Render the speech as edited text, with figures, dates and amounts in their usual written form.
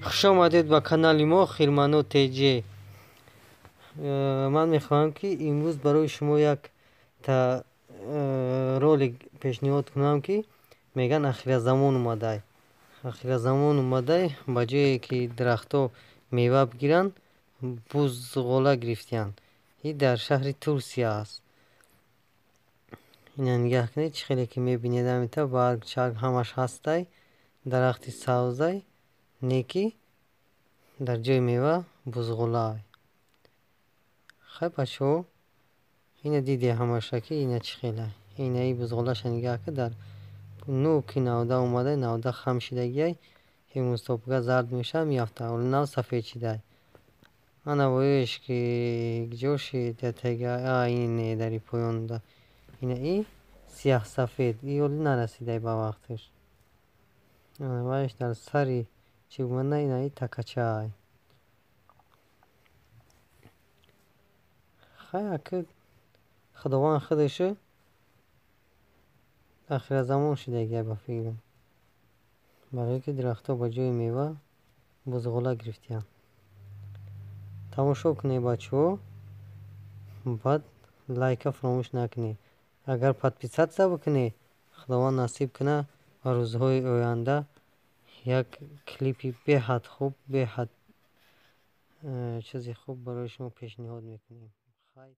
Хуш омадед ба канали мо Хирмано ТЖ. Ман мехоҳам, ки имрӯз барои шумо як та ролик пешниҳод кунам, ки мегӯянд, ахиразамон омадай, ахиразамон омадай. Ба ҷое ки дарахтҳо мева бигиранд, бузғола гирифтиянд. И дар шаҳри Турсия аст. Ина нигаҳ кунед, чӣ хеле ки мебинед, амита барг чарг ҳамаш ҳастай, дарахти сабзай, не ки дар ҷои мева бузғолаай. Хай, бачаҳо, ина диде ҳамаша, ки ина чӣ хелай. Инаи бузғолаша нигаҳ ки дар нӯки навда омада, навда хам шидагиай. Имрӯз топга зард мешавад, меафтад. Ҳоло нав сафед шидай. Ана воёш ки ҷоши тега ине дари поёнда, ина и сияҳсафед, и ҳоли нарасидай ба вақташ. Вайш дар сари чӣ бумада, ина и такачаай. Хай, аки Худованд худашу ахиразамон шидагиай, ба фикрам, барое ки дарахтҳо ба ҷои мева бузғола гирифтиянд. Тамошо кунед, бачаҳо, баъд лайка фаромӯш накунед. Агар подписаться бикунед, Худованд насиб кунад, ва рӯзҳои оянда як клипи беҳад хуб, беҳад чизи хуб барои шумо пешниҳод мекунем. Хай.